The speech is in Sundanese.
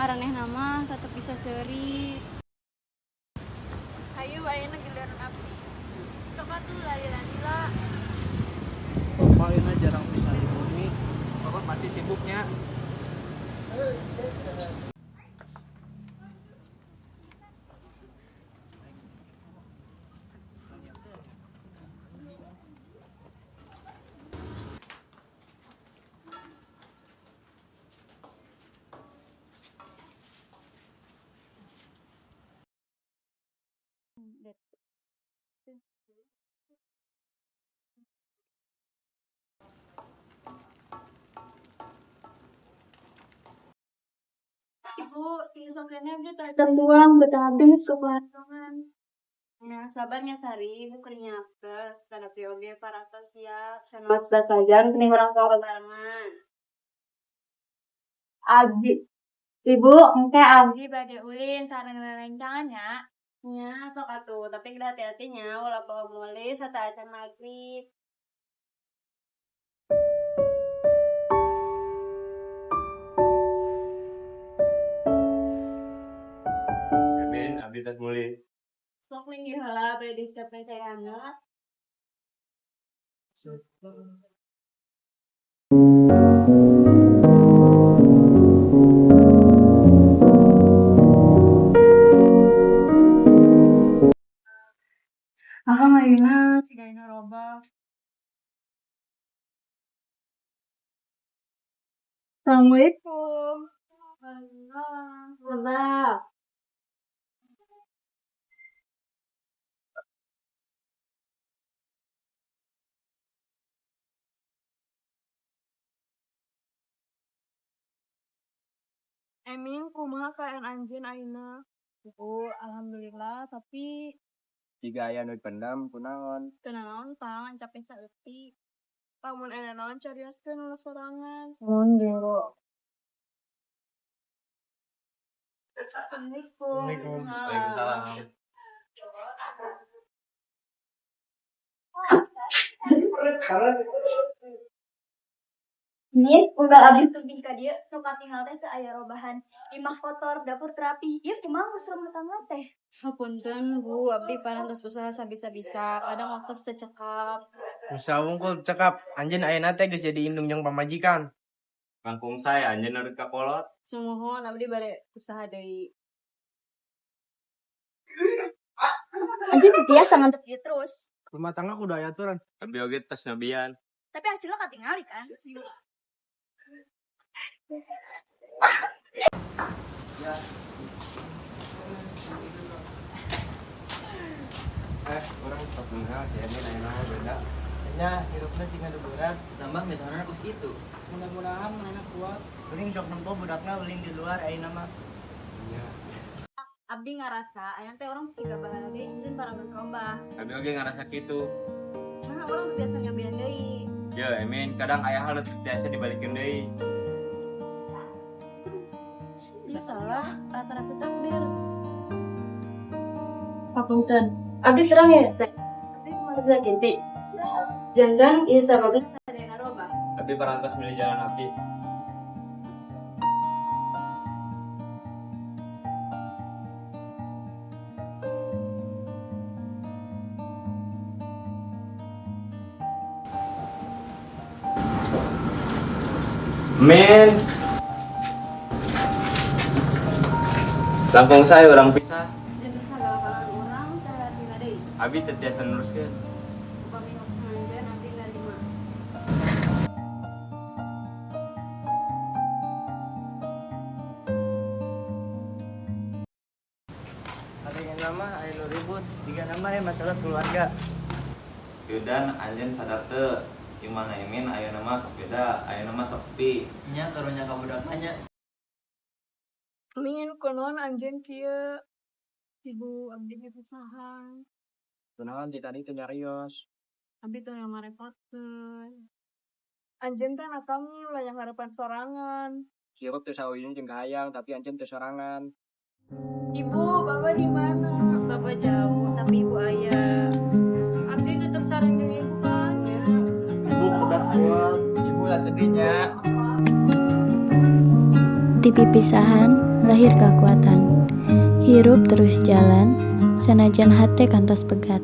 Maranehna mah tetep bisa seuri. Hayu, ayeuna giliran abdi. Sok atuh lila-lila. Bapak ini jarang bisa di bumi. Bapak pasti sibuknya. Ibu, tiasa keneh abdi teh tuang betah abdi geus kepelantongan. Nya sabar nya, Sari, Ibu keur nyiapkeun sakedap oge parantos siap. Sanaos sajan geuning urang barengan. Abdi, Ibu, engke abdi bade ulin sareng rerencangan nya. Nya sok atuh, tapi kedah hati-hati nya, ulah poho meuli sateuacan magrib. Min, abdi tos meuli. Sok linggih heula, bade disiapkeun cai hangat. Akang ayeuna sigana robah. Assalamualaikum. Waalaikumsalam. Mantap. Emin, kumaha kaayaan anjeun ayeuna? Bu, alhamdulillah, tapi Jiga aya nu dipendam, kunaon? Teu nanaon, Pang, capek saeutik. Lamun aya naon, carioskeun ulah sorangan. Nuhun, Gero. Assalamualaikum. Waalaikumsalam. Nih, unggal abdi tebih ka dieu, nu katingal teh teu aya robahan. Imah kotor, dapur teu rapi. Ieu kumaha ngurus rumah tangga teh? Hapunten, Bu, abdi parantos usaha sabisa-bisa, kadang waktos teu cekap. Usaha wungkul cekap, anjeun ayeuna teh geus jadi indung jeung pamajikan. Langkung sae anjeun nurut ka kolot. Sumuhun, abdi bade usaha deui. Anjeun teu tiasa ngantep ieu terus. Rumah tangga kudu aya aturan. Abdi oge tos nyobian. Tapi hasilna katingali kan? Eh, urang tos beunghar si Emin ayeuna mah beda. Nya hirupna siga nu berat. Tambah mitohana kos kitu. Mudah-mudahan manehna kuat. Geuning sok nempo budakna ulin di luar ayeuna mah. Nya. Abdi ngarasa aya teh urang siga baheula ge anjeun parantos robah. Abdi oge ngarasa kitu. Nah, urang teu tiasa nyobian deui. Ye, Emin, kadang aya hal nu teu tiasa dibalikeun deui. Ieu salah atanapi takdir. Hapunten. Abdi terang ya, Teh. Abdi kumaha kinti. Jangan ieu sababna sadayana robah. Abdi parantos milih jalan abdi. Min. Langkung sae urang pisah. Janten sagala kalangan urang teh hartina deui. Abi teu tiasa neruskeun. Upami hukuman anjeun, abdi narima. Kadangna mah aya nu ribut, jigana mah aya masalah keluarga. Yudan, anjeun sadar teu? Imahna Emin ayeuna mah sok beda, ayeuna mah sok sepi. Nya karunya ka budakna nya. Min, kunaon anjeun kieu? Ibu, abdi pipisahan. Kunaon ti tadi teu nyarios? Abdi teu ngarepotkeun. Anjeun teh nakal, Min, banyak harapan sorangan. Hirup teu sauyun jeung kahayang, tapi anjeun teu sorangan. Ibu, Bapak di mana? Bapak jauh, tapi ibu aya. Abdi tetep sareng jeung ibu kan? Ya. Ibu kudu kuat. Ibu lah sedihnya. Di pipisahan. Lahir kekuatan. Hirup terus jalan, sanajan hate kantos pegat.